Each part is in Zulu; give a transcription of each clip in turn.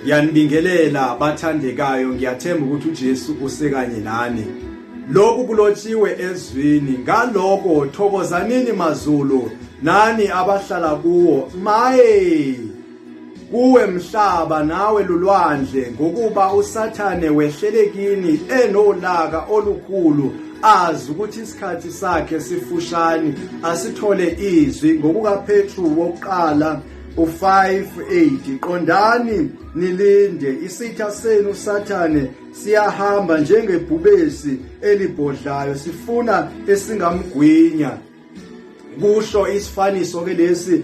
Ngiyanibingelela bathandekayo, ngiyathemba ukuthi uJesu usekanye nani. Lokhu kulotshiwe ezwini, ngaloko thokozanini mazulu nani abahlala kuwo. Maye kuwe mhlaba nawe lulwandle, ngokuba uSathane wehlele kini enolaka olukhulu, azi ukuthi isikhathi sakhe sifushane. Asithole izwi ngokukaPetru wokuqala u-5:8, qondani nilinde, isitha senu uSathane siyahamba njengebhubesi elibhodlayo, sifuna esingamgwinya. Kusho isifaniso ke lesi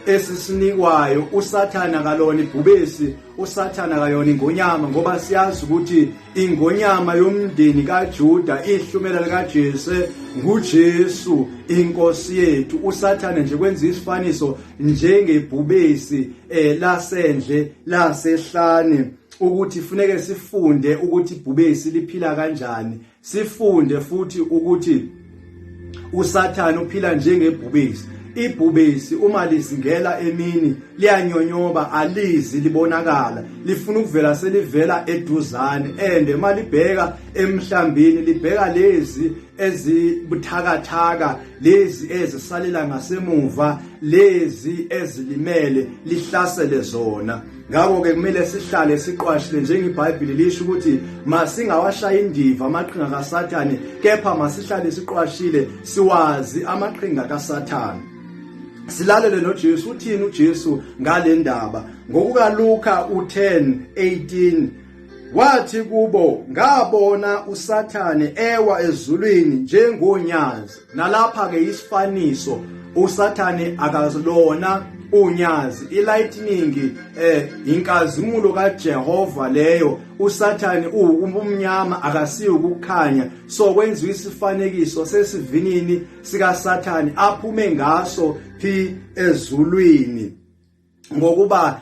esisinikwayo. USathana kalona ibhubesi, uSathana kayona ingonyama, ngoba siyazi ukuthi ingonyama yomndeni kaJuda, ihlumela likaJese, nguJesu inkosi yethu. USathane nje kwenza isifaniso njengebhubesi lasendle lasehlane, ukuthi funeke sifunde ukuthi ibhubesi liphila kanjani, sifunde futhi ukuthi uSathane uphila njengebhubesi. Ibhubesi uma lizingela emini liyanyonyoba, alizi libonakala, lifuna ukuvela selivela eduzane, and uma libheka emhlambini libheka lezi ezibuthakathaka, lezi ezisalela ngasemuva, lezi ezilimele, lihlasele zona. Ngakho-ke kumele sihlale siqwashile, njengeBhayibheli lisho ukuthi masingawashaya indiva amaqhinga kaSathane, kepha masihlale siqwashile, siwazi amaqhinga kaSathane. Silalele noJesu, uthini uJesu ngale ndaba? NgokukaLuka u-10:18 wathi kubo, ngabona uSathane ewa ezulwini njengonyazi. Nalapha-ke isifaniso, uSathane akalona unyazi, i-lightning inkazimulo kaJehova leyo. USathane uwubumnyama, akasiyo ukukhanya. So kwenziwa isifanekiso sesivinini sikaSathane aphume ngaso phi ezulwini, ngokuba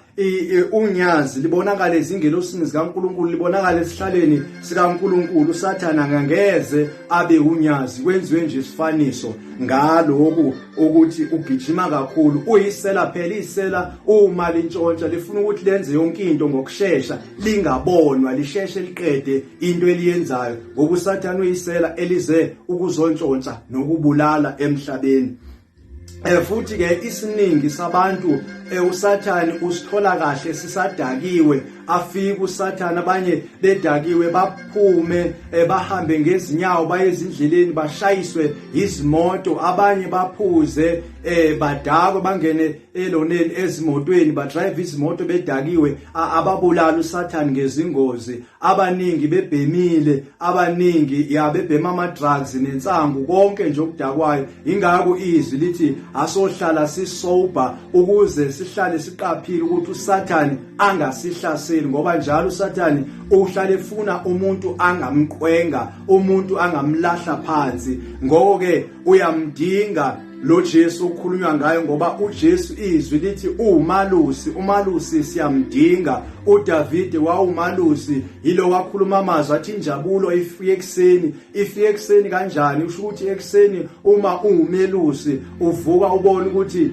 unyazi libonakala ezingelosini zikaNkuluNkulu, libonakala esihlaleni sikaNkuluNkulu. USathana angangeze abe unyazi, kwenziwe nje isifaniso ngaloku ukuthi ugijima kakhulu, uyisela phela. Isela uma lintshontsha lifuna ukuthi lenze yonke into ngokushesha, lingabonwa, lisheshe liqede into eliyenzayo, ngoba uSathana uyisela elize ukuzontshontsha nokubulala emhlabeni. Futhi ke isiningi sabantu uSathane usithola kahle sisadakiwe. Afike uSathane abanye bedakiwe, baphume bahambe ngezinyawo baye ezindleleni, bashayiswe izimoto. Abanye baphuze badakwe, bangene eloneni ezimotweni, badrive izimoto bedakiwe, ababulala uSathane ngezingozi. Abaningi bebhemile, abaningi ya bebhema ama drugs nensangu, konke nje okudakwayo. Ingakho izwi lithi asohlala sisober ukuze sihlale siqaphile ukuthi uSathane angasihlaseli, ngoba njalo uSathane uhlale efuna umuntu angamqwenga, umuntu angamlahla phansi. Ngoko ke uyamdinga lo Jesu okukhulunywa ngayo, ngoba uJesu izwi lithi umalusi, umalusi siyamdinga. uDavide wawumalusi, yilo wakhuluma amazwi athi injabulo ifike ekuseni. Ifike ekuseni kanjani? Usho ukuthi ekuseni uma ungumelusi uvuka ubone ukuthi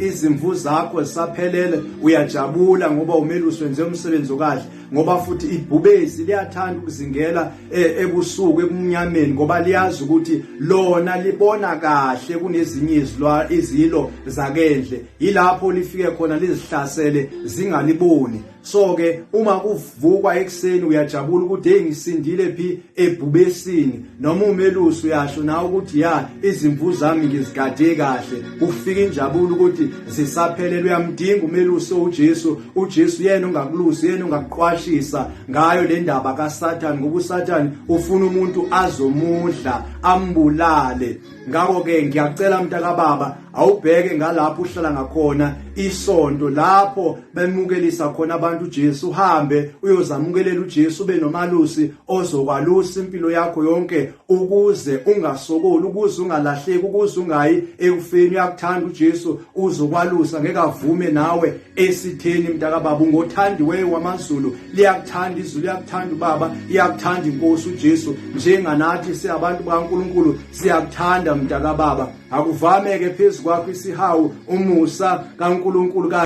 izimvu zakho zisaphelele, uyajabula ngoba umelusi wenze umsebenzi okahle. Ngoba futhi ibhubesi liyathanda ukuzingela ebusuku ebumnyameni, ngoba liyazi ukuthi lona libona kahle kunezinye izilwa izilo zakendle, yilapho lifike khona lizihlasele zingaliboni. So ke uma kuvukwa ekuseni uyajabula ukuthi hey, ngisindile phi ebhubesini, noma umelusi uyasho nawe ukuthi ya, izimvu zami ngizigade kahle, kufika injabulo ukuthi zisaphelele. Uyamdinga umelusi uJesu. UJesu yena ongakulusi, yena ongakuqwashisa ngayo le ndaba kaSathane, ngoba uSathane ufuna umuntu azomudla ambulale. Ngakho ke ngiyacela mntakababa, awubheke ngalapho uhlala ngakhona, isonto lapho bemukelisa khona abantu uJesu, uhambe uyozamukelela uJesu, ube nomalusi ozokwalusa impilo yakho yonke, ukuze ungasokoli, ukuze ungalahleki, ukuze ungayi ekufeni. Uyakuthanda uJesu, uzokwalusa, ngeke avume nawe esitheni. Mntakababa, ungothandiweyo wamazulu, liyakuthanda izulu, liyakuthanda ubaba, iyakuthanda inkosi uJesu, njenganathi siyabantu bakaNkuluNkulu siyakuthanda mntakababa. Akuvame ke phezu kwakho isihawu, umusa kaNkuluNkulu.